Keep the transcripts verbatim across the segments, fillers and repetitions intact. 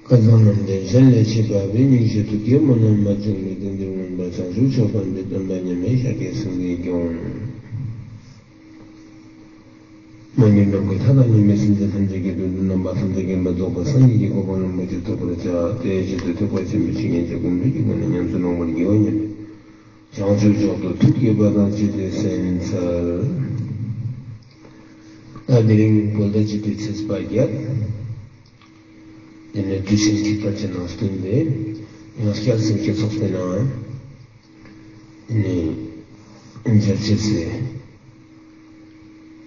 སྐལ་བཟང་རྣམས་ལྡན་གཞན་ལས་ཆེས་པ་བས། སྙིང་རྗེ་ཐུགས་ཀྱི་རྨི་ལམ་མ་བཅིངས་པའི། དོན་འདིར་མངོན་པར་བྱང་ཆུབ་མཆོག་ཐོབ་འདོད། སྟོན་པ་མཉམ་མེད་ཤཱཀྱའི་སེང་གེས་སྐྱོང་། མ་གྱུར་ནམ་མཁའི་མཐའ་དང་མཉམ་པའི་སེམས་ཅན་ཐམས་ཅད་ཀྱི་དོན་དུ་རྣམ་པ་ཐམས་ཅད་མཁྱེན་པ་རྫོགས་པའི་སངས་རྒྱས་ཀྱི་གོ་འཕང་རིན་པོ་ཆེ་ཐོབ་པར་བྱ། དེའི་ཆེད་དུ་ཐེག་པ་ཆེན་པོའི་བཤེས་གཉེན་གྱི་སྐུ་མདུན་གྱི་སྒོ་ནས་ཉམས་སུ་བླང་བར་བགྱིའོ་སྙམ། བྱང་ཆུབ་མཆོག་ཏུ་ཐུགས་བསྐྱེད་པ་དང་བཅས་ཏེ་གསན་འཚལ། ད་དེ་རིང་བོད་ཟླ་བཅུ་པའི་ཚེས་པ་བརྒྱད། དེ་ནས་དུས་ཆེན་ཁྱད་པར་ཅན་ནང་བསྟུན་ཏེ། ཡང་བསྐྱར་སེམས་བསྐྱེད་ཚོགས་པའི་ནང་། དེ་ནས་མཇལ་བྱེད་སའི།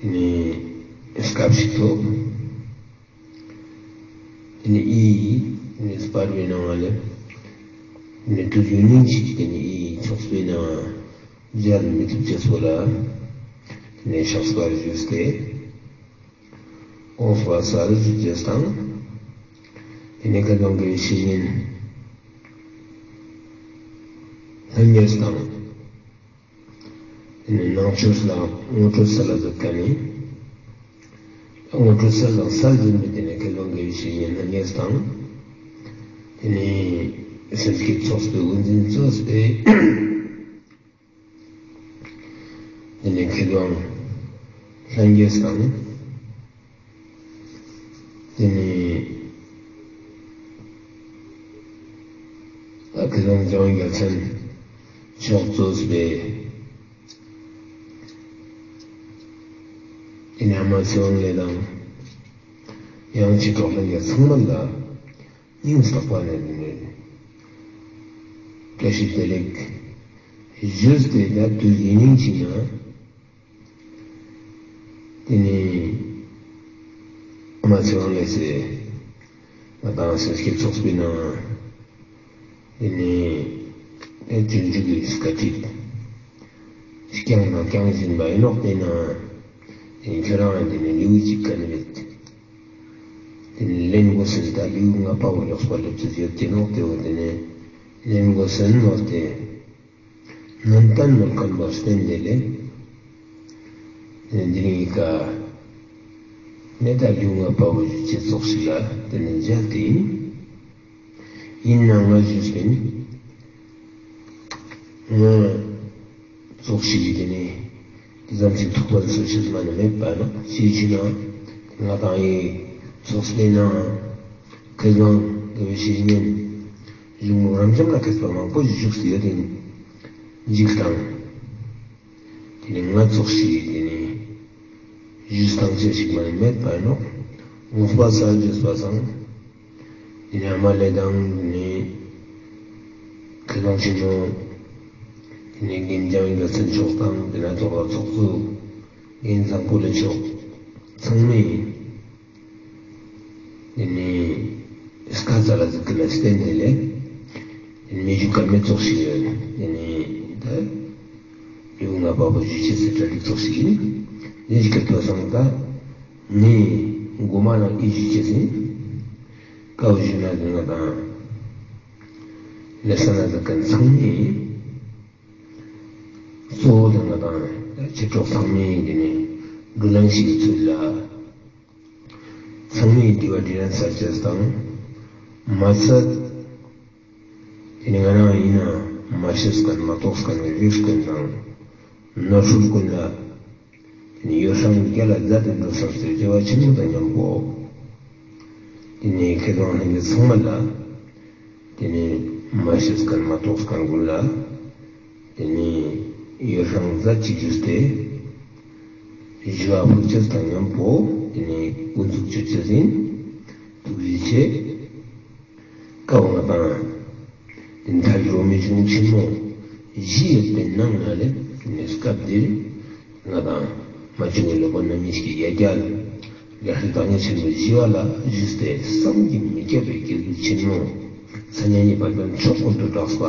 དེ་ནས་སྐབས་ཤིག་ཐོབ། དེ་ནས་ཨི་ཡིས་དེ་ནས་སྤར་བའི་ནང་ལ། དེ་ནས་དུས་ཡུན་རིང་ཞིག་དེ་ནས་ཨི་ཡིས་ཚོགས་པའི་ནང་མཇལ་མི་ཐུབ་ཅེས་སོགས་ལ། དེ་ནས་ཕྱག་སྤར་ཞུས་ཏེ། དགོངས་པ་གསལ་ཞུ་རྒྱུ་དང་། དེ་ནས་ཁ་སང་གི་བཤེས་གཉེན་ལྷན་རྒྱས་དང་། དེ་ནས་ནང་ཆོས་ལ་ངོ་སྤྲོད་གསལ་ལ་མཛད་མཁན་ནི། ངོ་སྤྲོད་གསལ་དང་གསལ་འཛིན་པའི་དེ་ནས་ཁ་སང་གི་བཤེས་གཉེན་ལྷན་རྒྱས་དང་། དེ་ནས་སེམས་བསྐྱེད་ཚོགས་པའི་དབུ་འཛིན་གཙོས་པའི། དེ་ནས་མཁས་དབང་ལྷན་རྒྱས་དང་། དེ་ནས་ད་མཁས་དབང་འཇམ་དབྱངས་རྒྱལ་མཚན་མཆོག་གཙོས་པའི། དེ་ནས་ཨ་མ་ཚེ་དབང་ལགས་དང་། ཡང་ཆེ་གྲོགས་ལྷན་རྒྱས་ཚང་མ་ལ། སྙིང་ཐག་པ་ནས་དེ་ནས་བཀྲ་ཤིས་བདེ་ལེགས་ཞུས་ཏེ། ད་དུས་ཡུན་རིང་ཞིག་ནས་དེ་ནས་ཨ་མ་ཚེ་དབང་ལགས་སེ་ང་དང་སེམས་བསྐྱེད་ཚོགས་པའི་ནང་དེ་ནས་དེ་རྗེས་འཇུག་གི་བཀའ་ཁྲིད་བསྐྱངས་དང་བསྐྱང་བཞིན་པ་ཡིན་ནོག། དེ་ནང་དེ་ནས་ཁྱོད་རང་དེ་ནས་ལེའུ་གཅིག་ག་ནས་མེད། དེ་ནས་ལེན་དགོས་ཟིན། ད་ལེའུ་ལྔ་པ་བོ་ཡོགས་པ་སླེབས་ཚུལ་ཡོད་ཀྱི་ནོག། དེ་བོ་དེ་ནས་ལེན་དགོས་ཟིན་ནོག་སྟེ། ནན་ཏན་ནོར་མཁན་པོ་བསྟན་དེ་ལས། དེ་ནས་འདི་རིང་ཡི་ག་ནས་ད་ལེའུ་ལྔ་པ་བོ་ཞུ་ཆེད་ཚོགས་ཤིག་ལ་དེ་ནས་མཇལ་ཏེ་ཡིན། ཡིན་ནའང་ང་ཞུས་པས་ནི། ང་ཚོགས་ཞིག་གིས་དེ་ནས་དེ་ཙམ་ཞིག་ཐུགས་ཕན་གསོས་ཤེས་མ་ནི་མེད་པ་ན། ཅིའི་ཕྱིར་ན་ང་དང་ཡི་ཚོགས་པའི་ནང་ཁ་སང་དགེ་བའི་བཤེས་གཉེན་གཞུང་ལུགས་རབ་འབྱམས་ལ་མཁས་པ་མང་པོ་ཞིག་བཞུགས་སུ་ཡོད་དེ་འཇིགས་དང་། དེ་ནས་ང་ཚོགས་ཞིག་གིས་དེ་ནས་ཞུས་སྟངས་ཅན་ཞིག་མ་ནི་མེད་པ་ཡིན་ནོག། ངོ་མ་གསར་བརྗེས་པ་སང་། དེ་ནས་ཨ་མ་ལགས་དང་། དེ་ནས་མཁས་དབང་ཆེན་མོ། དེ་ནས་རྒན་འཇམ་དབྱངས་རྒྱལ་མཚན་མཆོག་དང་། དེ་ནས་ཐོག་ལ་ཚོགས་གཙོ་རྒན་བཟང་པོ་ལགས་མཆོག་ཚང་མས་དེ་ནས་སྐལ་བཟང་ལགས་ཀྱིས་ལ་བརྟེན་ནས་ལས། དེ་ནས་མི་རྒྱུ་སྐར་མའི་ཚོགས་ཤིག་ཡོད། དེ་ནས་ད་ལེའུ་ལྔ་པ་བོ་ཞུ་ཆེད་ཟེར་གྲ་སྒྲིག་ཚོགས་ཤིག་ཡིན། ལས་ཀྱི་ཐོ་སང་ད་ངས་འགོ་མ་ལ་ཨི་ཞུ་ཆེད་ཟིན། ཀའོ་ཞུ་ན་དེ་ང་དང་ལེ་ས་ན་དེ་ཀན་ཚང་མས་གཙོ་བོ་དེ་ང་དང་ཆེ་གྲོགས་ཚང་མས་དེ་ནས་བགྲོ་གླེང་ཞིག་ཚུལ་ལ། ཚང་མས་དྲི་བ་དྲིས་ལན་གསལ་བྱེད་དང་། མ་ཚད། དེ་ནས་ང་རང་ཡིན་ན་མ་ཤེས་མཁན་མ་རྟོགས་མཁན་གྱི་རིགས་ཀུན་དང་། ནོར་འཁྲུལ་ཀུན་ལ། དེ་ནས་ཡོ་བསྲང་རྒྱ་ལ་མཛད་དེ་འགྲོ་བསམ་སའི་བྱ་བ་ཆེན་པོ་དང་མཉམ་པོ། དེ་ནས་མཁས་དབང་ལྷན་རྒྱས་ཚང་མ་ལ། དེ་ནས་མ་ཤེས་མཁན་མ་རྟོགས་མཁན་ཀུན་ལ། དེ་ནས་ཡོ་བསྲང་མཛད་ཅིག་ཞུས་ཏེ། ཞུ་བ་ཕུལ་ཆེད་དང་མཉམ་པོ། དེ་ནས་འགོ་འཛུགས་ཅིག་བྱེད་ཟིན། ཐུགས་རྗེ་ཆེ། སྐབས་ང་དང་། དེ་མཐའ་རོ་མི་གཞུང་ཆེན་མོ་བཞི་ཡོད་པའི་ནང་ན་ལས། དེ་ནས་སྐབས་འདིར་ང་དང་མ་བྱུང་བའི་ལོ་པ་རྣམ་གཉིས་ཀྱི་ཡ་གྱལ་རྒྱལ་སྲས་བདག་ཉིད་ཆེན་པོ་ཞི་བ་ལྷ་བཞུགས་ཏེ། བསམ་གྱིས་མི་ཁྱབ་པའི་སྐྱེས་བུ་ཆེན་མོ། མཚན་ཉིད་གཉིས་པ་དོན་མཆོག་ཀུན་ཏུ་གྲགས་པ།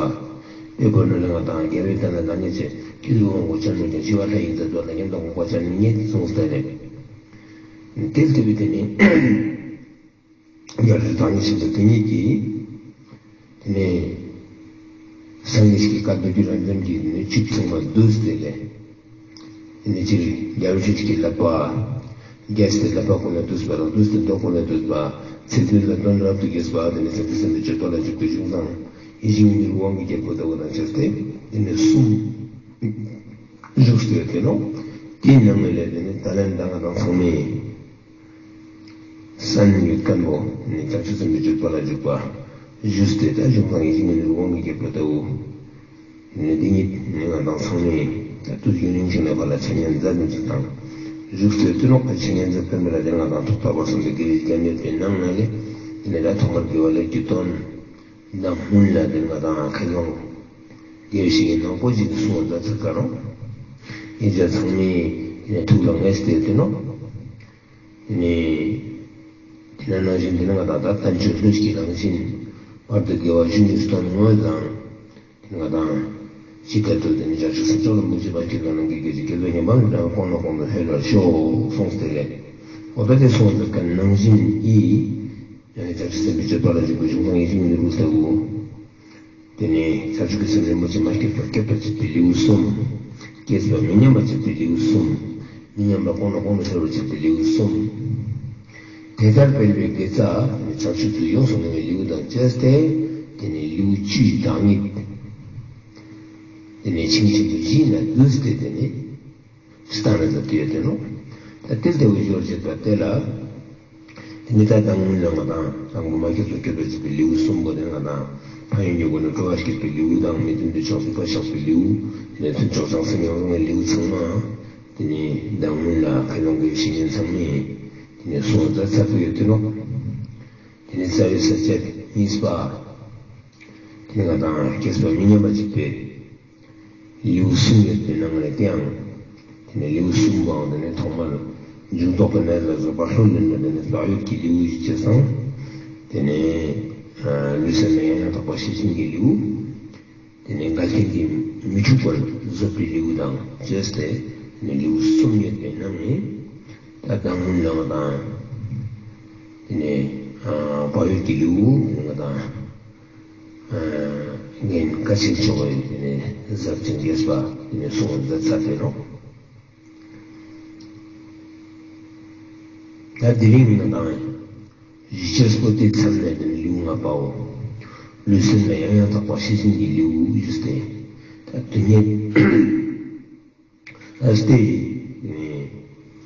དཔལ་བོ་ནོར་ལྷ་ང་དང་རྒྱལ་བའི་བསྟན་ལ་བདག་ཉིད་ཆེ། སྐྱེས་བུ་དབང་པོ་ཅན་མོ་ཀྱང་ཞི་བ་ལྷ་ཡི་མཛད་པ་ལ་ཉན་དང་དགོངས་པ་ཅན་ཉིད་གསུངས་ཏེ་ནས། དེ་ལྟ་བུའི་དེ་ནས། རྒྱལ་སྲས་བདག་ཉིད་ཆེན་པོ་དེ་ཉིད་ཀྱིས། དེ་ནས་སངས་རྒྱས་ཀྱི་བཀའ་མདོ་རྒྱུད་རབ་འབྱམས་ཀྱི་ནི་བཅུ་ཚང་བ་བསྡུས་ཏེ་ལས། དེ་ནས་སྤྱིར་རྒྱལ་སྲས་ཀྱི་བསླབ་པ། རྒྱས་ཏེ་བསླབ་པ་ཀུན་ལས་བཏུས་པ་དང་། བཏུས་ཏེ་མདོ་ཀུན་ལས་བཏུས་པ། ཚིག་བདུན་ལ་དོན་རབ་ཏུ་རྒྱས་པ། དེ་ནས་བྱང་ཆུབ་སེམས་དཔའི་སྤྱོད་པ་ལ་འཇུག་པའི་གཞུང་དང་། ཡིད་བཞིན་ནོར་བུའི་དབང་གི་རྒྱལ་པོ་ལྟ་བུ་དང་བཅས་ཏེ། དེ་ནས་གསུམ་བཞུགས་ཏེ་ཡོད་དེ་ནོ། དེའི་ནང་ལས་དེ་ནས་ད་ལན་ད་ང་དང་ཚང་མས་གསན་ཡོད་མཁན་པོ། དེ་ནས་བྱང་ཆུབ་སེམས་དཔའི་སྤྱོད་པ་ལ་འཇུག་པ་བཞུགས་ཏེ། ད་གཞུང་དང་ཡིད་བཞིན་ནོར་བུའི་དབང་གི་རྒྱལ་པོ་ལྟ་བུ། དེ་ནས་འདི་ཉིད་ནི་ང་དང་ཚང་མས་ད་དུས་རྒྱུན་རིང་ཞིག་ནས་ཕར་ལ་འཆད་ཉན་མཛད་ནས་ཅིག་དང་། བཞུགས་ཚེ་བསྟུན་ནོག་པའི་འཆད་ཉན་མཛད་པའི་མི་ལ་དེ་ང་དང་ཐོག་མཐའ་བར་གསུམ་དུ་དགེ་བའི་རྒྱ་མྱུར་བའི་ནང་ན་ལས། དེ་ནས་ད་ཐོག་མར་དགེ་བ་ལས་རྒྱུ་དོན་དང་སྔོན་ལ་དེ་ང་དང་ཁ་སང་དགེ་བའི་བཤེས་གཉེན་ནག་པོ་ཅིག་གིས་གསུངས་པ་ད་ཚིག་ཀ་རོ། ཡིན་ཙང་ཚང་མས་དེ་ནས་ཐུགས་ལ་ངེས་ཏེ་བསྟུན་ནོག་དེ་ནས་དེ་ནས་ནང་བཞིན་དེ་ནས་ང་དང་ད་བསྟན་བཅོས་ལུས་ཀྱི་རང་བཞིན། བར་དུ་དགེ་བ་བཅུ་གཉིས་སྟོན་དངོས་དང་། དེ་ནས་ང་དང་། ཇི་ལྟར་དུ་དེ་ནི་བྱང་ཆུབ་སེམས་མཆོག་ལ་མུ་བཞི་པ་སྐྱེས་པ་རྣམས་ཀྱི་སྐད་ཅིག་སྐད་དུ་ཉན་པ་ནི་གོང་ནས་གོང་དུ་འཕེལ་བར་ཤོག་གསུངས་ཏེ་ལས། འོ་ད་དེ་གསུངས་ཟེར་མཁན་ནང་བཞིན་ཡིན། བྱང་ཆུབ་སེམས་དཔའི་སྤྱོད་པ་ལ་འཇུག་པའི་གཞུང་དང་ཡིད་བཞིན་ནོར་བུ་ལྟ་བུ། དེ་ནས་བྱང་ཆུབ་ཀྱི་སེམས་རིན་པོ་ཆེ་མ་སྐྱེས་པར་སྐྱེད་པར་བྱེད་པའི་ལེའུ་གསུམ། སྐྱེས་པ་མི་ཉམས་པར་བྱེད་པའི་ལེའུ་གསུམ། མི་ཉམས་པ་གོང་ནས་གོང་དུ་འཕེལ་བར་བྱེད་པའི་ལེའུ་གསུམ། དེ་ལྟར་སྤེལ་བའི་དགེ་རྩ་ནི་བྱང་ཆུབ་ཏུ་ཡོངས་སུ་བསྔོ་བའི་ལེའུ་དང་བཅས་ཏེ། དེ་ནས་ལེའུ་བཅུའི་བདག་ཉིད། དེ་ནས་ཆིངས་ཆེན་པོ་བཞི་ན་བསྡུས་ཏེ་དེ་ནས་སྟན་ན་མཛད་དེ་ཡོད་དེ་ནོ། ད་དེ་ལྟ་བུ་ཞོར་བྱེད་པ་དེ་ལ། དེ་ནི་ད་ལྟ་སྔོན་ལ་ང་དང་དང་པོ་མ་སྐྱེས་པ་སྐྱེད་པར་བྱེད་པའི་ལེའུ་གསུམ་པོ་དེ་ང་དང་ཕན་ཡོན་གྱི་སྒོ་ནས་སྤྲོ་བ་སྐྱེད་པའི་ལེའུ་དང་། མི་མཐུན་པའི་ཕྱོགས་སུ་ཕར་བཞག་པའི་ལེའུ། དེ་ནས་མཐུན་ཕྱོགས་བྱང་སེམས་ཡོངས་བསྔོ་བའི་ལེའུ་ཚང་མ། དེ་ནི་ད་སྔོན་ལ་ཁ་སང་གི་བཤེས་གཉེན་ཚང་མས་དེ་ནས་གསུངས་མཛད་ཚར་ཏེ་ཡོད་དེ་ནོ། དེ་ནས་རྩ་བའི་ས་བཅད་གཉིས་པ། དེ་ནི་ང་དང་སྐྱེས་པ་མི་ཉམས་པར་བྱེད་པའི་ལེའུ་གསུམ་ཡོད་པའི་ནང་ལས་དེའང་། དེ་ནས་ལེའུ་གསུམ་པའང་དེ་ནས་ཐོག་མར་འཇུག་ལྡོག་གི་གནས་ལ་བཟོད་པ་ལྷུར་ལེན་པ། དེ་ནས་བག་ཡོད་ཀྱི་ལེའུ་ཡི་བཅས་སམ། དེ་ནས་ལུས་སེམས་ལ་ཡང་ཡང་དག་པ་ཤེས་བཞིན་གྱི་ལེའུ། དེ་ནས་འགལ་རྐྱེན་གྱིས་མི་འཁྲུགས་པར་བཟོད་པའི་ལེའུ་དང་བཅས་ཏེ། དེ་ནས་ལེའུ་གསུམ་ཡོད་པའི་ནང་ནས། ད་ལྟ་སྔོན་ལ་ང་དང་། དེ་ནས་བག་ཡོད་ཀྱི་ལེའུ་ང་དང་། རྒན་བཀའ་ཆེན་མཆོག་གིས་དེ་ནས་ཟབ་ཅིང་རྒྱས་པ་དེ་ནས་གསུངས་མཛད་ཚར་ཏེ་ནོ། ད་དེ་རིང་ང་དང་གཞི་ཆེར་བཀོད་དེ་མཚམས་ནས་དེ་ནས་ལེའུ་ལྔ་པའོ། ལུས་སེམས་ལ་ཡང་ཡང་དག་པ་ཤེས་བཞིན་གྱི་ལེའུ་ཡོད་དེ། ད་དེ་ནས། ཨ་སྟེ།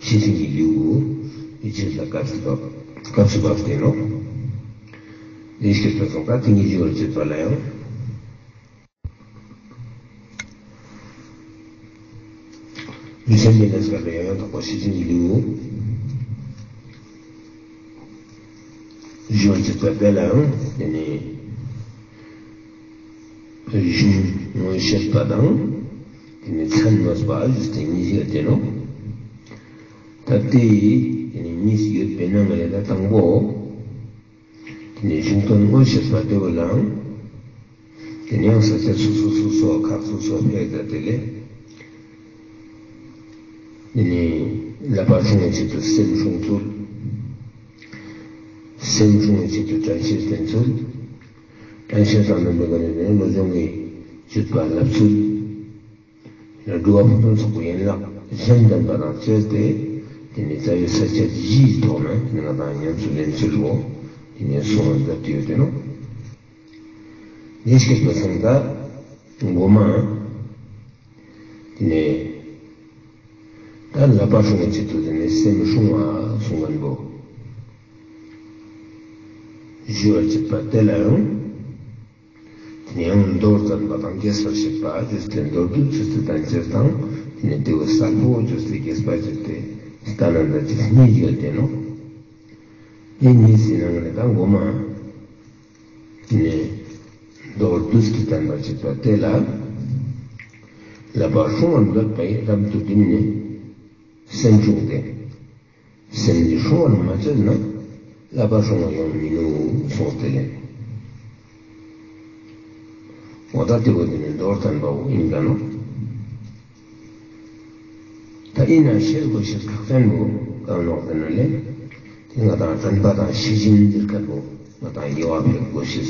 ཤེས་བཞིན་གྱི་ལེའུ། ཡིད་ཆེས་ལ་སྐབས་སུ་བབ། སྐབས་སུ་བབ་སྟེ་ནོ། ལས་ཤེས་པ་སོགས་ཀ་དེ་ཉིད་ཞུ་བར་བྱེད་པ་ལ་ཡང་། ལུས་སེམས་ཀྱི་གནས་སྐབས་ལ་ཡང་ཡང་དག་པ་ཤེས་བཞིན་གྱི་ལེའུ། ཞུ་བར་བྱེད་པ་དེ་ལའང་དེ་ནི། གཞུང་མངོན་ཤེས་པ་དང་། དེ་ནི་མཚན་ནོད་པ་ཞེས་ཏེ་གཉིས་ཡོད་དེ་ནོ། ད་ལྟའི་དེ་ནི་གཉིས་ཡོད་པའི་ནང་ལས་ད་དང་པོ། དེ་ནི་གཞུང་དོན་མངོན་ཤེས་པ་དེ་བོ་ལའང་། དེ་ནི་ཡང་ས་བཅད་སོ་སོ་སོ་སོ་ཁག་སོ་སོ་ཕེ་ད་དེ་ལས། དེ་ནི་བསླབ་པ་སྲུང་བའི་ཆེད་དུ་སེམས་སྲུང་ཚུལ། སེམས་སྲུང་བའི་ཆེད་དུ་དྲན་ཤེས་བསྟེན་ཚུལ། དྲན་ཤེས་དང་ལྡན་པའི་སྒོ་ནས་བློ་སྦྱོང་གི་སྤྱོད་པ་བསླབ་ཚུལ། དགྲོལ་བ་ཕུགས་བསམ་ཚོགས་པའི་ཡན་ལག་གཞན་ལྡན་པ་དང་བཅས་ཏེ། དེ་ནི་རྩ་བའི་ས་བཅད་བཞིའི་ཐོག་ནས་ང་དང་ཉམས་སུ་ལེན་ཚུལ་བོ། དེ་ནི་གསུངས་པ་མཛད་དེ་ཡོད་དེ་ནོ། ལས་ཤེས་པ་སོང་ད། མགོ་མ། དེ་ནས། ད་བསླབ་པ་སྲུང་བའི་ཆེད་དུ་དེ་ནས་སེམས་སྲུང་བ་གསུང་མཁན་པོ། ཞུ་བར་བྱེད་པ་དེ་ལའང་། དེ་ནས་ཡང་མདོར་བསྟན་པ་དང་རྒྱས་པར་བཤད་པ་བརྗོད་དེ། མདོར་བསྡུས་ཚུལ་དེ་དང་རྒྱས་དང་། དེ་ནས་དེ་བོ་གསལ་པོ་བརྗོད་དེ་རྒྱས་པ་བརྗོད་དེ། ལྟ་ན་འདྲ་ཅིག་གཉིས་ཡོད་དེ་ནོ། དེ་གཉིས་སི་ནང་ནས་ད་མགོ་མ། དེ་ནས་མདོར་བསྡུས་ཀྱིས་བསྟན་པར་བྱེད་པ་དེ་ལ། བསླབ་པ་སྲུང་བར་འདོད་པ་ཡིས་རབ་ཏུ་བསྒྲིམས་ནས་སེམས་བསྲུང་སྟེ། སེམས་འདི་སྲུང་བར་མ་བྱས་ན། བསླབ་པ་སྲུང་བ་ཡོང་མི་ནུས་གསུངས་ཏེ་ལན། འོ་ད་དེ་བོ་དེ་ནི་མདོར་བསྟན་པའོ་ཡིན་ག་ནོ། ད་ཡིན་ན་ཤེས་དགོས་ཤེས་ཁག་ཅན་པོ་གང་ནོག་ཟེར་ན་ལེ། དེ་ང་དང་དྲན་པ་དང་ཤེས་བཞིན་ཟེར་མཁན་པོ་ང་དང་དགེ་བ་འཕེལ་དགོས་ཤེས།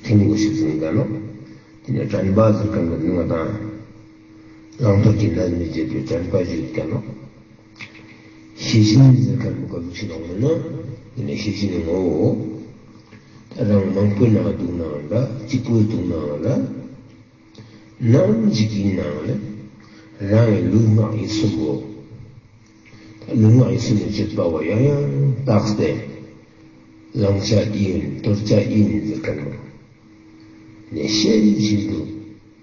ཐིམ་དགོས་ཤེས་ཟེར་མཁན་ནོ། དེ་ནས་དྲན་པ་ཟེར་མཁན་པོ་དེ་ང་དང་བླང་དོར་གྱི་གནས་མི་བརྗེད་པའི་དྲན་པ་ཞིག་མཁན་ནོ། ཤེས་བཞིན་ཟེར་མཁན་པོ་ག་ཟུག་ཞིག་ལོང་མིན་ན། དེ་ནས་ཤེས་བཞིན་ནི་ངོ་བོ། ད་རང་མང་པོའི་ནང་འདུག་ནའང་འདྲ། གཅིག་པུའི་འདུག་ནའང་འདྲ། ནམ་ཞིག་ཡིན་ནའང་ལས། རང་གི་ལུས་ངག་ཡིད་གསུམ་པོ། ད་ལུས་ངག་ཡིད་གསུམ་གྱི་སྤྱོད་པ་བ་ཡང་ཡང་བརྟགས་ཏེ། བླང་བྱ་ཡིན་དོར་བྱ་ཡིན་ཟེར་མཁན་པོ། ནས་ཤེས་བཞིན་དུ།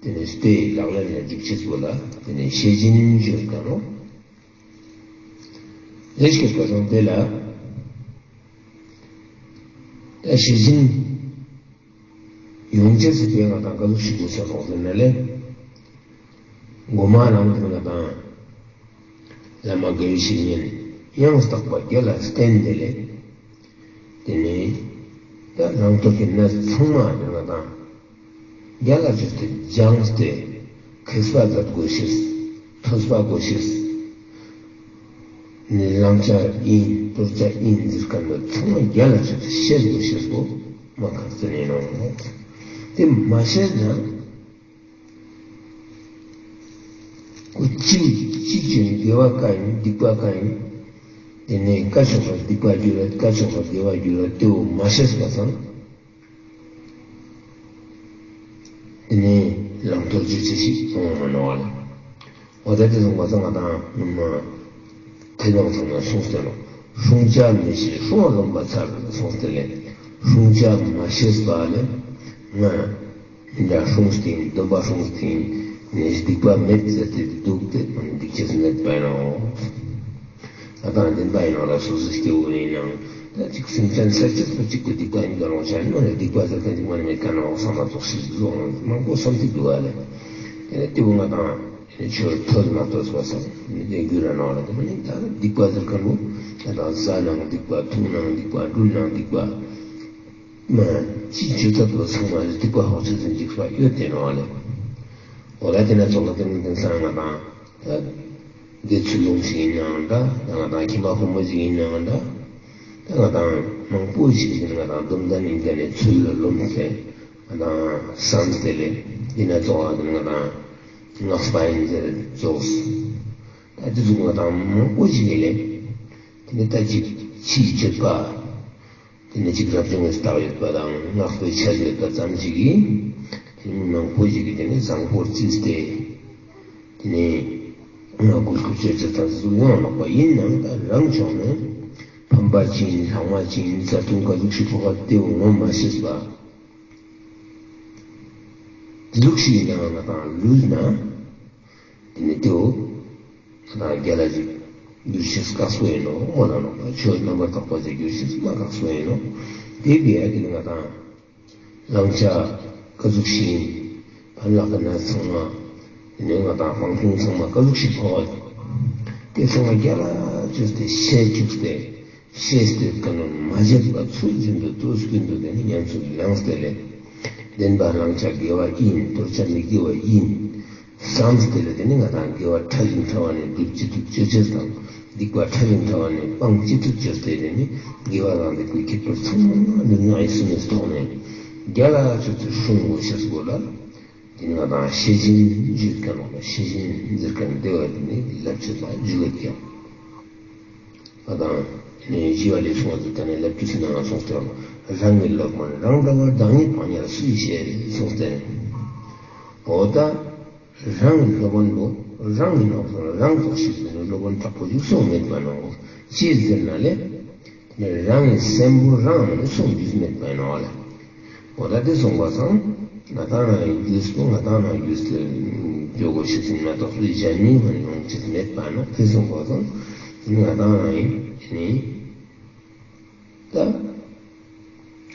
དེ་ནས་དེ་ལག་ལེན་ལ་འཇུག་ཆེད་པོ་ལ། དེ་ནས་ཤེས་བཞིན་ཞུ་དང་ནོ། ལས་ཀྱི་བཀའ་དང་དེ་ལ། ད་ཤེས་བཞིན་ཡོང་ཆེད་ཟེར་དེ་ང་དང་ག་ལུགས་ཤིག་དགོས་ས་རོགས་ཟེར་ན་ལས། མགོ་མ་རང་དེ་ང་དང་། བླ་མ་དགེ་བའི་བཤེས་གཉེན་ཡང་དག་པ་རྒྱ་ལ་བསྟེན་ཏེ་ལས། དེ་ནས་ད་རང་ཐོག་གི་གནས་ཚང་མ་དེ་ང་དང་རྒྱ་ལ་བཅོས་ཏེ་སྦྱངས་ཏེ་མཁས་པ་མཛད་དགོས་ཤེས། ཐོས་པ་དགོས་ཤེས། ནས་བླང་བྱ་ཡིན་དོར་བྱ་ཡིན་ཟེར་མཁན་པོ་ཚང་མ་རྒྱ་ལ་བཅོས་ཏེ་ཤེས་དགོས་ཤེས་པོ་མ་ཁག་ཅན་ཡིན་ནོ། དེ་མ་ཤེས་ན། ཁོ་གཅིག་གཅིག་བྱས་ནས་དགེ་བ་ག་ཡིན་སྡིག་པ་ག་ཡིན། དེ་ནས་དཀར་ཕྱོགས་ལ་སྡིག་པ་རྒྱུ་ར་དཀར་ཕྱོགས་ལ་དགེ་བ་རྒྱུ་ར་དེའོ་མ་ཤེས་པ་དང་། དེ་ནས་ལམ་ཐོབ་རྒྱུ་ཅི་ཞིག་གཏོང་མ་ནོར་བ་ལ། འོ་ད་དེ་སོང་བ་ཚང་ང་དང་སྔོན་མ། ཐེག་དམན་ཚང་མ་གསུངས་ཏེ་ནོ། སྲུང་བྱ་མི་ཤེས་སྲུང་བ་ལོན་པ་ཚར་གསུངས་ཏེ་ལས། སྲུང་བྱ་མ་ཤེས་པ་ལས། ང་། མི་འདྲ་སྲུང་སྟེང་སྡོམ་པ་སྲུང་སྟེང་ནས་སྡིག་པ་མེད་ཟེར་ཏེ་འདུག་སྟེ་སྡིག་ཅེས་མེད་པ་ཡིན་ནོ། ད་དང་བདེན་པ་ཡིན་ནོ་ལ་སོ་སོ་སྐྱེ་བོ་ཡིན་ནའང་ད་ཅིག་སེམས་ཅན་ས་བཅད་པོ་གཅིག་གི་སྡིག་པ་ཡིན་ད་རུང་བྱ་ནི་མ་རེད། སྡིག་པ་ཟེར་མཁན་ཅིག་མ་ནི་མེད་ཀ་ནོ་བསམ་པ་རྫོགས་ཤིག་རྫོགས་མང་པོ་བསམ་ཚིག་འདུག་བ་ལས། དེ་ནས་སྐྱེ་བོ་ང་དང་། ཆོས་ཐོས་མ་ཐོས་པ་སང་མི་དེ་རྒྱུ་ར་ནང་ལ་དེ་མ་ནི་ད་སྡིག་པ་ཟེར་མཁན་པོ་ད་དང་ཟ་ནང་སྡིག་པ་འཐུང་ནང་སྡིག་པ་འགྲུལ་ནང་སྡིག་པ་མ་ཅི་བྱེད་ཐབས་པོ་ཚང་མ་སྡིག་པ་ཧོ་ཚོད་ཚོད་འཇིགས་པ་ཡོད་དེ་ནང་ལ་འོ་ལ་དེ་ན་ཚོགས་ལ་དེ་མི་དེ་སང་ང་དང་ད་དགེ་ཚུལ་སློང་ཞིག་ཡིན་ནའང་འདྲ། ད་ང་དང་ཁྱིམ་པ་ཕོ་མོ་ཞིག་ཡིན་ནའང་འདྲ། ད་ང་དང་མང་པོ་ཞིག་ཡིན་ང་དང་སྡོམ་ལྡན་ཡིན་མཁན་ནས་ཚུལ་ལ་རློམ་སྟེ་ང་དང་བསམ་སྟེ་ལས་འདི་ན་ཚོགས་ལ་དེ་ང་དང་། སྔགས་པ་ཡིན་ཟེར་རྫོགས། ད་དེ་ཟུག་ང་དང་མང་པོ་ཞིག་ཡིན་ལེ། དེ་ནི་ད་ཅིག་ཕྱིའི་སྤྱོད་པ། དེ་ནི་ཅིག་རབ་བྱུང་གི་རྟགས་ཡོད་པ་དང་སྔགས་པའི་ཆ་ཡོད་པ་ཙམ་ཞིག་གིས། དེ་ནི་མི་མང་པོ་ཞིག་གིས་དེ་ནི་བཟང་པོར་བརྩིས་ཏེ། དེ་ནི་སྔགས་ཀྱི་སྐུ་སྤྱོད་ཅི་ཙམ་ཟུག་ཡོང་ལོག་པ་ཡིན་ནའང་ད་རང་ཕྱོགས་ནས་ཕམ་པ་ཅི་ཡིན་ལྷག་མ་ཅི་ཡིན་རྩ་ལྟུང་ག་ཟུག་ཞིག་ཕོག་པ་དེ་ངོ་མ་ཤེས་པ། དེ་ཟུག་ཞིག་ཡིན་ནའང་ང་དང་ལུས་ན། དེ་ནི་དེའོ། ང་དང་རྒྱ་ལ་ཞིག་འགྱུར་ཤེས་དཀགས་པོ་ཡིན་ནོ་སྨོ་ལ་ནོ། ཆོས་རྣམ་པར་དག་པ་ཞིག་འགྱུར་ཤེས་མ་དཀགས་པོ་ཡིན་ནོ། དེ་བས་ཡ་དེ་ནི་ང་དང་། བླང་བྱ་ག་ཟུག་ཞིག་ཡིན། ཕན་ལ་ཀ་ན་ཚང་མ། དེ་ནི་ང་དང་སྤང་ལྟུང་ཚང་མ་ག་ཟུག་ཞིག་ཕོག་པ། དེ་ཚང་མ་རྒྱ་ལ་བཅོས་ཏེ་ཤེས་བཅུག་སྟེ། ཤེས་ཏེ་ཀ་ནོན་མ་བརྗེད་པ་ཚུལ་བཞིན་དུ་དུས་ཀུན་ཏུ་དེ་ནི་ཉམས་སུ་བླངས་ཏེ་ལས། བདེན་པ་བླང་བྱ་དགེ་བ་ཡིན་དོར་བྱ་མི་དགེ་བ་ཡིན། བསམས་ཏེ་ལས་དེ་ནི་ང་དང་དགེ་བ་ཕྲ་ཞིང་ཕྲ་བ་ནས་སྒྲུབ་ཅི་ཐུབ་ཅི་ཆེར་དང་སྡིག་པ་ཕྲ་ཞིང་ཕྲ་བ་ནས་སྤང་ཅི་ཐུབ་ཅི་སྟེ་དེ་ནི་དགེ་བ་དང་སྡིག་པའི་ཁྱད་པར་ཚང་མ་ནི་ང་ཡི་སེམས་ནས་རྟོགས་ནས་རྒྱ་ལ་ཆོས་ཚུལ་སྲུང་དགོས་ཤེས་དགོས་ལ། དེ་ནི་ང་དང་ཤེས་བཞིན་ཞུས་ཀ་ནོ་ལ་ཤེས་བཞིན་ཟེར་མཁན་དེ་བ་དེ་ནི་ལབ་བྱེད་ལ་འཇུག་ལ་ཀྱང་། ང་དང་ནི་ཞི་བ་ལས་གསུངས་ཏེ་ད་ནི་ལབ་དུས་ཟིན་ན་ང་གསུངས་ཏེ་རང་གི་སློབ་དཔོན་རང་འདྲ་བར་བདག་ཉིད་སྤང་ཉར་སུས་ཤེས་གསུངས་ཏེ། འོ་ད་རང་གི་སློབ་དཔོན་པོ་རང་གི་ནོར་སོང་རང་ཐོག་ཞིག་ཟིན་ནས་སློབ་དཔོན་དྲག་པོ་ཞིག་གསུངས་མེད་པ་ནོ། ཅིའི་ཟེར་ན་ལས། རང་གི་སེམས་པོ་རང་ནས་གསུང་རྒྱུས་མེད་པ་ཡིན་ནོ་ལ། འོ་ད་དེ་གསུངས་པ་སང་ང་དང་རང་གི་རྒྱུས་པོ་ང་དང་རང་རྒྱུས་ཏེ་འཇོག་དགོས་ཤེས་ཟིན་མ་གཏོགས་པའི་གཞན་མིའི་ངོས་ནས་ཡོང་ཆེད་མེད་པ་ན་དེ་གསུངས་པ་སང་ང་དང་རང་ཡིན་ནི། ད་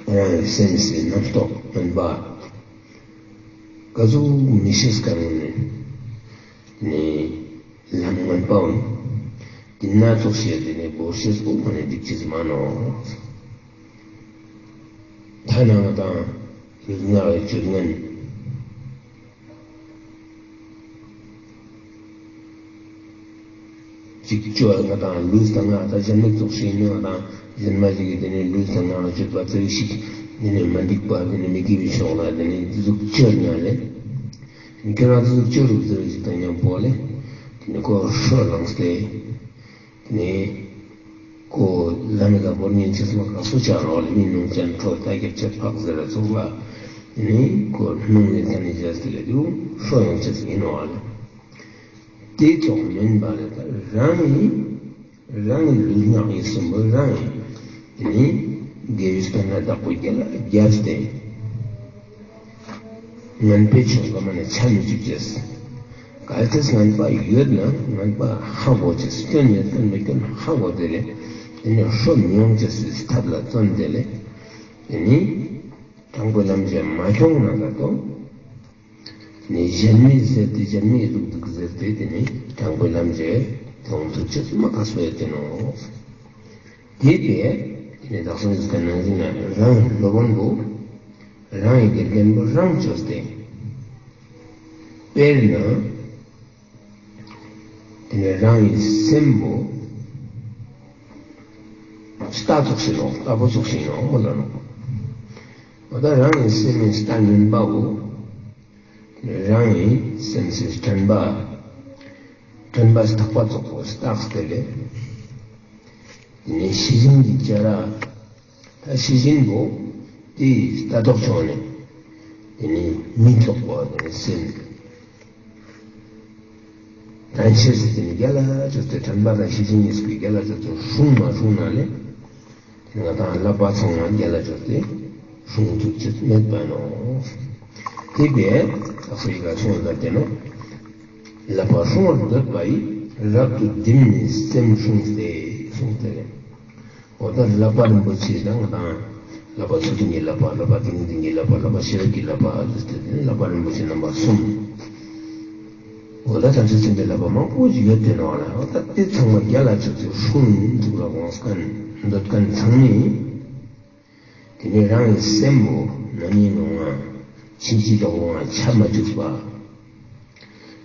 རང་གི་སེམས་སི་རྣམ་རྟོག་སྨོན་པ་ག་ཟུག་མི་ཤེས་ཀ་ནས་ནི། ལམ་མངོན་པའམ། དེ་སྣ་ཚོགས་བཤད་དེ་ནས་བོར་ཤེས་པོ་མ་ནས་འགྲིག་ཅེས་མ་ནོ། ཐ་ན་ང་དང་ལུས་ངག་གི་སྤྱོད་ངན། ཅིག་སྤྱོད་ང་དང་ལུས་དང་ངག་དང་གཞན་མི་ཚོགས་ཤིག་ནི་ང་དང་གཞན་མ་ཞིག་གིས་དེ་ནས་ལུས་དང་ངག་སྤྱོད་པ་ཚོས་ཤིག་དེ་ནས་མ་འགྲིག་པ་དེ་ནས་མི་དགེ་བའི་ཕྱོགས་ལ་དེ་ནས་དེ་ཟུག་སྤྱོད་ན་ལས། ཁྱོད་རང་ཚོ་ཅོ་རུ་ཟེར་ཞིག་དང་མཉམ་པོ་ལས། དེ་ནི་ཁོ་ཧྲོ་ལངས་ཏེ། དེ་ནི་ ཁོ་ལམ་ག་བོར་ཉན་ཆེས་མ་ག་སོ་ཆ་རོགས་ལ་མི་ནུང་ཅན་ཁྲོ་ལྟ་རྒྱབ་ཆེ་ཕག་ཟེར་ར་ཚོགས་ལ་ནི་ཁོ་སྣུང་ནས་ཐ་ནི་བྱས་ཏེ་ལ་དུ་ཧྲོ་ཡོང་ཆེས་ཡིན་ནོ་ཨ་ལ། དེ་ཐོག་མིན་པ་ལས་ད་རང་ཡིན། རང་གི་ལུས་ངག་ཡིད་གསུམ་པོ་རང་ཡིན། དེ་ནི་དགེ་བའི་སྤེལ་ན་བདག་པོ་རྒྱལ་ལ་རྒྱབ་སྟེ། ངན་པའི་ཕྱོགས་ལ་མ་ནས་ཆ་མི་བཅུག་ཅེས། གལ་ཏེ་ངན་པ་ཡོད་ན་ངན་པ་ཧ་གོ་ཅེས། སྐྱོན་ཡོད་ན་མི་སྐྱོན་ཧ་གོ་དེ་ལས། དེ་ནི་ཧྲོ་མི་ཡོང་ཅེས་སུའི་ཐབས་ལ་བརྩོན་དེ་ལས། དེ་ནི་དྲང་པོའི་ལམ་གྱི་མ་སྐྱོང་ན་ད་དོ། ནི་གཞན་མིས་ཟེར་ཏེ་གཞན་མིས་སྡུག་སྡུག་ཟེར་ཏེ་དེ་ནི་དྲང་པོའི་ལམ་གྱི་དོན་ཐུབ་ཅེས་མ་ག་སོ་ཡོད་དེ་ནོ། དེ་བས་དེ་ནི་བདག་སོང་ཟིག་ག་ནང་བཞིན་ན་རང་སློབ་དཔོན་པོ་རང་གི་དགེ་རྒན་པོ་རང་བཅོས་ཏེ། དཔེར་ན་དེ་ནི་རང་གི་སེམས་པོ་རྟ་ཙོགས་ཤིག་ནོ། རྟ་ཕོ་ཙོགས་ཤིག་ནོ་མོ་ལ་ནོ། འོ་ད་རང་གི་སེམས་ནི་རྟ་ངན་པའོ། རང་གི་སེམས་སུ་དྲན་པ། དྲན་པ་ཐག་པ་ཙོགས་པོ་རྟགས་དེ་ལས། དེ་ནས་ཤེས་བཞིན་གྱི་བྱ་ར། ད་ཤེས་བཞིན་པོ་དེའི་ལྟ་རྟོག་བྱུང་ནས། དེ་ནས་མི་ཙོགས་པོ་དེ་ནས་སེམས། དྲན་ཤེས་སུ་དེ་ནས་རྒྱ་ལ་ཅོ་ཏེ་དྲན་པ་དང་ཤེས་བཞིན་གཉིས་ཀྱི་རྒྱ་ལ་ཅོ་ཏེ་སྲུང་མ་སྲུང་ན་ལས། དེ་ང་དང་བསླབ་པ་ཚང་མ་རྒྱ་ལ་ཅོ་ཏེ་སྲུང་ཐུབ་ཅེས་མེད་པ་ནོ། དེ་བས་ད་ཧུའི་ག་ཚོང་ལ་དེ་ནོ། བསླབ་པ་སྲུང་བར་འདོད་པ་ཡིས་རབ་ཏུ་བསྒྲིམས་ནས་སེམས་སྲུང་སྟེ་གསུངས་ཏེ། འོ་ད་བསླབ་པ་རིན་པོ་ཆེ་དང་ང་དང་བསླབ་པ་ཚུལ་ཁྲིམས་ཀྱི་བསླབ་པ། བསླབ་པ་ཏིང་ངེ་འཛིན་གྱི་བསླབ་པ། བསླབ་པ་ཤེས་རབ་ཀྱི་བསླབ་པ་ཟེར་ཏེ་དེ་ནི་བསླབ་པ་རིན་པོ་ཆེ་རྣམ་པ་གསུམ། འོ་ད་བྱང་ཆུབ་སེམས་དཔའི་བསླབ་པ་མང་པོ་ཞིག་ཡོད་དེ་ནོ་ལ། འོ་ད་དེ་ཚང་མ་རྒྱ་ལ་ཅོ་ཏེ་སྲུང་ཐུབ་ལ་དགོངས་མཁན་འདོད་མཁན་ཚང་མས། དེ་ནས་རང་གི་སེམས་པོ་ན་ནིང་ལོ་ང་ཕྱིན་ཅི་ལོག་ལོ་ང་ཆ་མ་བཅུག་པ།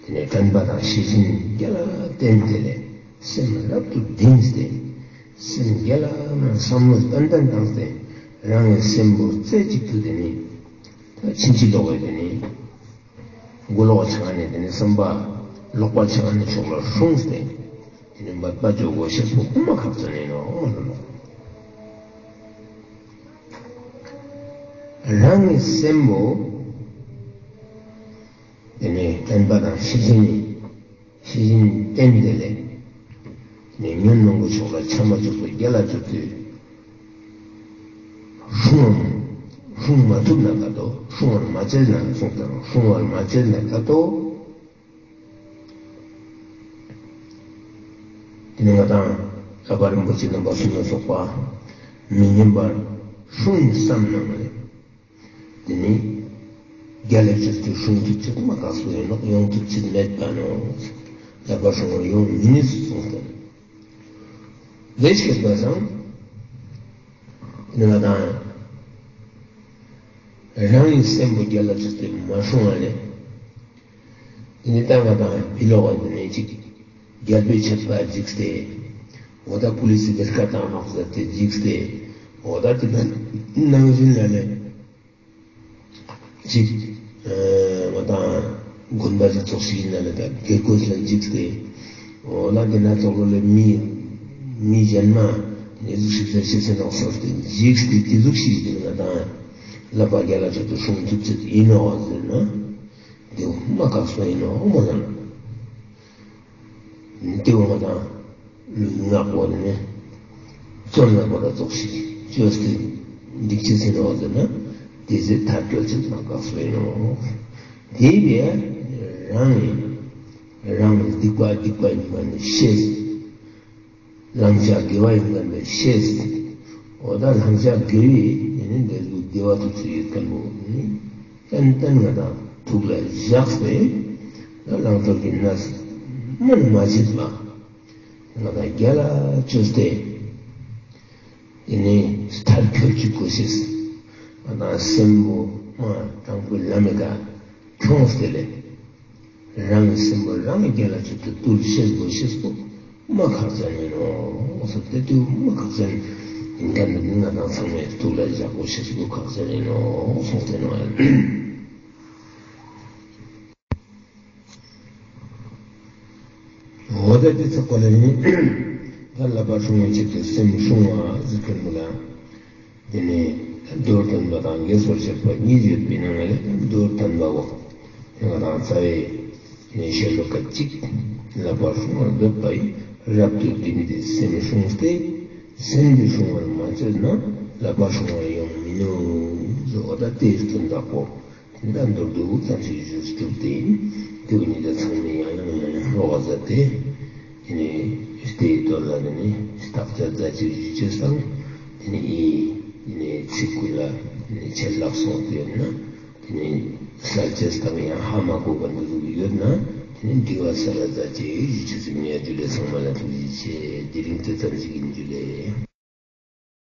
དེ་ནས་དྲན་པ་དང་ཤེས་བཞིན་རྒྱ་ལ་བསྟེན་ཏེ་ལས་སེམས་རབ་ཏུ་བསྒྲིམས་ཏེ། སེམས་རྒྱ་ལ་ན་བསམ་བློ་ཏན་ཏན་བཏང་སྟེ། རང་གི་སེམས་པོ་རྩེ་གཅིག་ཏུ་དེ་ནས་ད་ཕྱིན་ཅི་ལོག་པའི་དེ་ནས། མགོ་ལོག་ཆགས་ནས་དེ་ནས་བསམ་པ་ལོག་པ་ཆགས་ནས་ཕྱོགས་ལ་སྲུང་སྟེ། དེ་ནས་འབད་པ་བཅོ་དགོས་ཤེས་པོ་དབུ་མ་ཁག་ཅན་ཡིན་ནོ་མ་ལོ་ལོ། རང་གི་སེམས་པོ་དེ་ནས་དྲན་པ་དང་ཤེས་བཞིན་ནི། ཤེས་བཞིན་བསྟེན་ཏེ་ལས། ནས་ཉོན་མོངས་པའི་ཕྱོགས་ལ་ཆ་མ་བཅུག་པའི་རྒྱ་ལ་ཅོ་ཏེ། སྲུང་སྲུང་མ་ཐུབ་ན་ད་དོ། སྲུང་བར་མ་བྱས་ན་གསུངས་ཏེ། སྲུང་བར་མ་བྱས་ན་ད་དོ། དེ་ནི་ང་དང་བསླབ་པ་རིན་པོ་ཆེ་རྣམ་པ་གསུམ་ལ་སོགས་པ་མི་ཉམས་པར་སྲུང་བསམ་ནང་ལས། དེ་ནི་རྒྱ་ལ་ཅོ་ཏེ་སྲུང་ཐུབ་ཅེས་མ་ག་སོ་ཡོད་ནོ། ཡོང་ཐུབ་ཅེས་མེད་པ་ནོ། བསླབ་པ་སྲུང་བར་ཡོང་མི་ནུས་གསུངས་ཏེ། ལས་ཀྱི་བསླབ་པ་སང་། དེ་ནི་ང་དང་རང་གི་སེམས་པོ་རྒྱ་ལ་ཅོ་ཏེ་མ་སྲུང་བ་ལས། དེ་ནི་ད་ང་དང་ཕྱི་ལོགས་པ་དེ་ནས་ཅིག་རྒྱལ་པོའི་ཆད་པ་འཇིགས་ཏེ། འོ་ད་པུ་ལི་སི་ལས་ཀ་བཏང་རོགས་ཟེར་ཏེ་འཇིགས་ཏེ། འོ་ད་དེ་ནང་ནང་བཞིན་ལ་ལས་ཅིག་ང་དང་དགོན་པ་ཅིག་ཚོགས་ཤིག་ཡིན་ན་ལས་ད་དགེ་བསྐོས་ལ་འཇིགས་ཏེ། འོ་ད་དེ་ན་ཚོགས་ལོ་ལས་མི་མི་གཞན་མ་ནི་ཟུག་ཤིག་ཟེར་ཤེས་ཟེར་རོགས་ཟེར་ཏེ་འཇིགས་ཏེ་དེ་ཟུག་ཤིག་དེ་ང་དང་བསླབ་པ་རྒྱ་ལ་ཅོ་ཏེ་སྲུང་ཐུབ་ཅེས་ཡིན་ནོ་ཟེར་ན། དེ་མ་ག་སོ་ཡིན་ནོ་མོ་ལ། དེ་འོ་ང་དང་ལུས་ངག་པོ་དེ་ནས་བཙོན་ལ་གོ་ལ་ཙོགས་ཤིག་ཅོས་ཏེ་འཇིགས་ཅེས་ཡིན་ནོ་ཟེར་ན། དེ་ཚེ་མཐར་སྐྱོལ་ཅེས་མ་ག་སོ་ཡིན་ནོ། དེ་བས་རང་ཡིན། རང་གི་སྡིག་པ་སྡིག་པ་ཡིན་པ་ནི་ཤེས། བླང་བྱ་དགེ་བ་ཡིན་པ་ནི་ཤེས། འོ་ད་བླང་བྱ་དགེ་བའི་ཡིན་ནི་འདི་ཚོ་དགེ་བ་ཐུབ་ཚུལ་ཡོད་མཁན་པོ་ནི་ཏན་ཏན་ང་དང་ཐུགས་ལ་བཞག་སྟེ། ད་བླང་དོར་གྱི་གནས་མུན་མ་བྱེད་པ། ང་དང་རྒྱ་ལ་ཅོས་ཏེ། དེ་ནས་མཐར་སྐྱོལ་ཅིག་དགོས་ཤེས། ང་དང་སེམས་པོ་མ་དྲང་པོའི་ལམ་མི་ག་ཁྱོངས་ཏེ་ལས། རང་གི་སེམས་པོ་རང་གི་རྒྱ་ལ་ཅོ་ཏེ་བཏུལ་ཤེས་དགོས་ཤེས་པོ་མ་ཁག་ཅན་ཡིན་ནོ། སོ་དེ་དུས་མ་ཁག་ཅན་ཡིན་མཁན་ནི་ང་དང་ཚང་མས་ཐུགས་ལ་བཞག་དགོས་ཤེས་པོ་ཁག་ཅན་ཡིན་ནོ་གསུངས་ཏེ་ནོ། འོ་ད་དེ་ཚོ་གོ་ལ་ཡིན། ད་བསླབ་པ་སྲུང་བའི་ཆེད་དུ་སེམས་སྲུང་བ་ཟེར་མཁན་པོ་ལ། དེ་ནས་མདོར་བསྟན་པ་དང་རྒྱས་པར་བཤད་པ་གཉིས་ཡོད་པའི་ནང་ལས་མདོར་བསྟན་པའོ། ང་དང་རྩ་བའི་ནས་བཤད་ལུགས་ཀ་གཅིག་བསླབ་པ་སྲུང་བར་འདོད་པ་ཡིས་རབ་ཏུ་བསྒྲིམས་ཏེ་སེམས་སྲུངས་ཏེ། སེམས་འདི་སྲུང་བར་མ་བྱས་ན་བསླབ་པ་སྲུང་བར་ཡང་མི་ནུས་ཟེར་བ་ད་དེའི་དོན་དག་གོ། དེ་འདྲ་མདོར་བསྡུས་ཙམ་ཞིག་ཞུས་གྲུབ་སྟེ། དེ་བ་ཉིད་ལ་ཚང་མས་ཡང་ཡང་ཡང་ཡང་བསླབ་པ་མཛད་དེ། དེ་ནས་དེའི་དོན་ལ་དེ་ནས་བརྟག་དཔྱད་མཛད་ཅིག་ཞུ་ཅེས་དང་། དེ་ནས་ཨི་དེ་ནས་ཚིག་ཀུན་ལ་དེ་ནས་ཆད་ལྷག་སོགས་དེ་ཡོད་ན། དེ་ནས་གསལ་བྱེད་སྟངས་ཡང་ཧ་མ་གོ་བ་འདི་ཚོ་ཡོད་ན། དེ་ནས་འདྲི་བ་ཟེར་ར་མཛད་ཅེས་ཞུ་ཆེད་ཟིན་ཡ་ཇུ་ལེ། ཚང་མ་ལ་ཐུགས་རྗེ་ཆེ། དེ་རིང་དེ་ཙམ་ཞིག་ཡིན། ཇུ་ལེ།